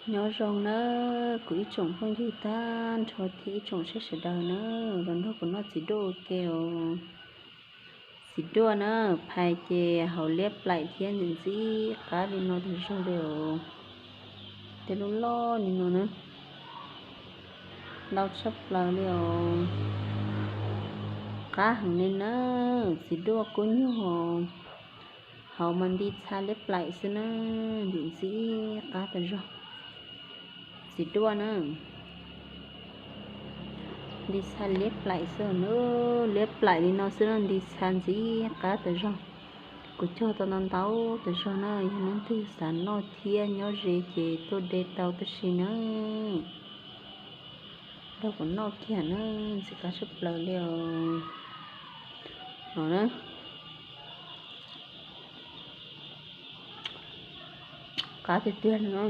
Nyob zoo na, kuv ib tsoom phooj ywg tag nrho thiab ib tsoom saib sawv daws na, los nrog kuv noj txiv duaj ua ke os. Txiv duaj na, phais ces hauv liab plaim thiab ntxim ntxim qab li no tas zog li os. Tej lub loj li no na, ntau tshaj plaws li os. Qab heev li na, txiv duaj kub nyuag, hauv mas nti txha liab plaim xwb na, ntxim ntxim qab tas zog. Txiv duaj na, nti txha liab plaim xwb na, liab plaim li no xwb na, nti txha ntxim qab tas zog. Kuv cog tau ntau ntau tas zog na, yog leej twg xav noj thiab nyob ze ces tuaj de tau tab sis na, nrog kuv noj kiag na, ntxim qab tshaj plaws li os. No na, qab tiag tiag li na.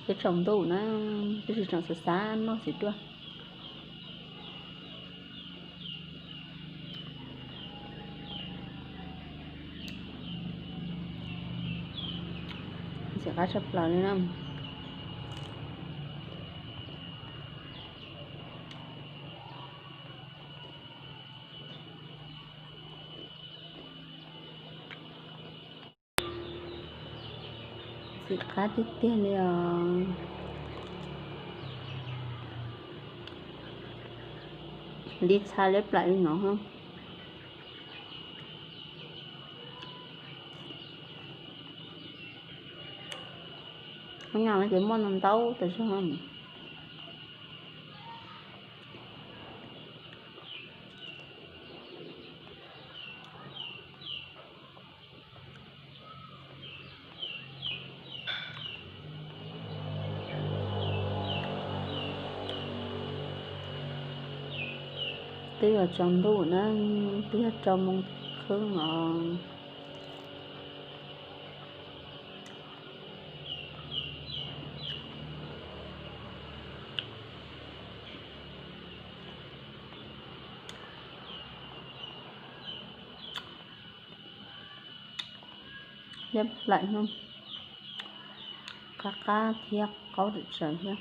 Peb tsaus ntuj na, peb tsis tseem xav xav noj txiv duaj. Ntxim qab tshaj plaws li na. Ntxim qab tiag tiag li os. Nti txha liab plaim li no. Hnub no ces muaj ntau ntau tas zog. Twb yuav tsaus ntuj na, twb yog rau moos khwb os. Liab plaim, qab qab thiab qaub tawm tsawv thiab.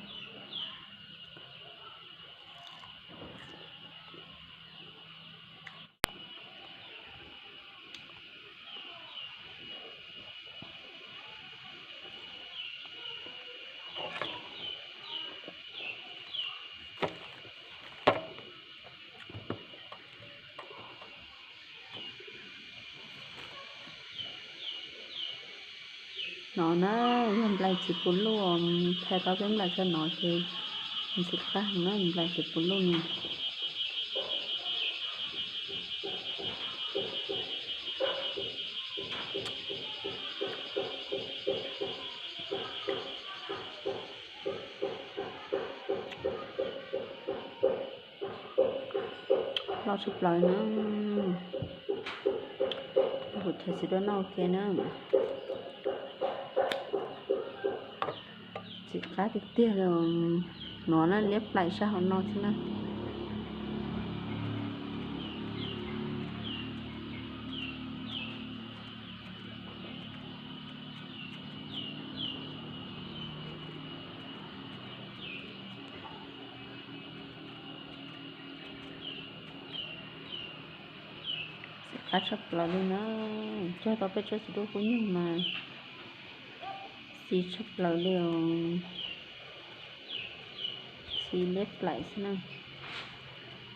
No na, yog nplai txiv puv luj, thaij tau peb nplai tso no ces ntxim qab heev na, nplai txiv puv luj no. Loj tshaj plaws na. Kuv thaij txiv duaj noj ua ke na. Ntxim qab tiag tiag li. No na, liab plaim sab hauv no xwb na. Ntxim qab tshaj plaws li na. Cog tau peb tsob txiv duaj kub nyuag mas xis tshaj plaws li os. Xis liab plaim xwb na.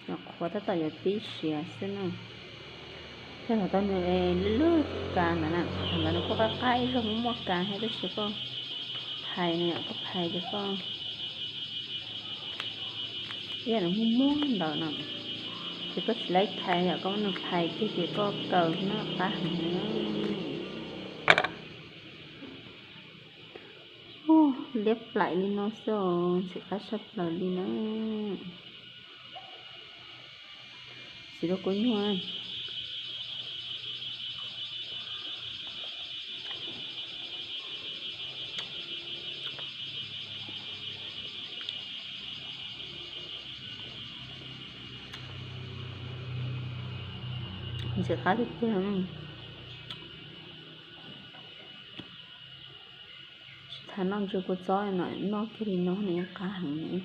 Nyuam qhuav tab tom yuav pib siav xwb na. Cog thaum tau nws lwj lwj kas ntawd na, thaum ntawd nws kuj qab qab ib zaug muaj muaj kas thiab tab sis koj phais no yom, koj phais ces koj, ib yam nws muaj muaj ntawd no, ces koj tsis laib phais yom, koj muab nws phais kiag ces koj kaw no qab heev li. Liab plaim li no xwb os, ntxim qab tshaj plaws li na. Txiv duaj kub nyuag. Ntxim qab tiag tiag. Thaum noj ntses kua txob no noj kiag li no nws yeej qab heev li.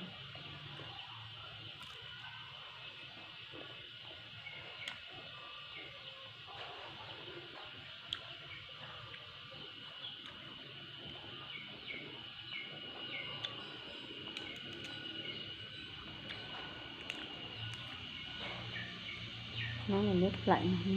Nyob li lub plaim no.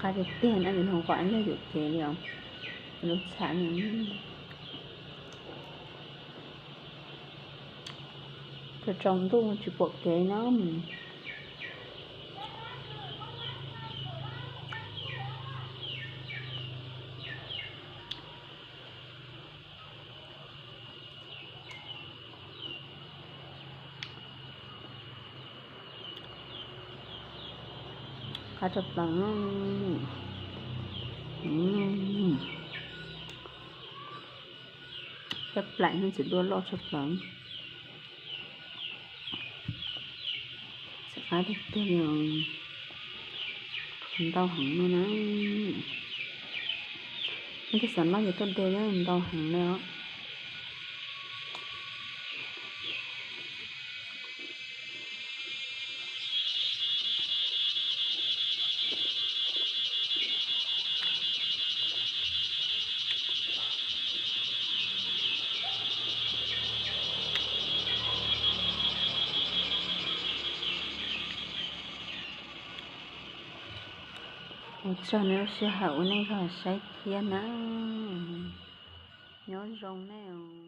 Qab tiag tiag na, vim hauv qhov yog yuam kev li os, lub txham no. Tsaus ntuj tsis pom kev na. Qab tshaj plaws. Cov plaim no txiv duaj loj tshaj plaws. Txiv qab tiag tiag li, ntau heev no na. Leej twg xav noj ces tuaj de, ntau heev li os. Ua tsaug nej lub sij hawm uas nej zog saib thiab na. Nyob zoo nej.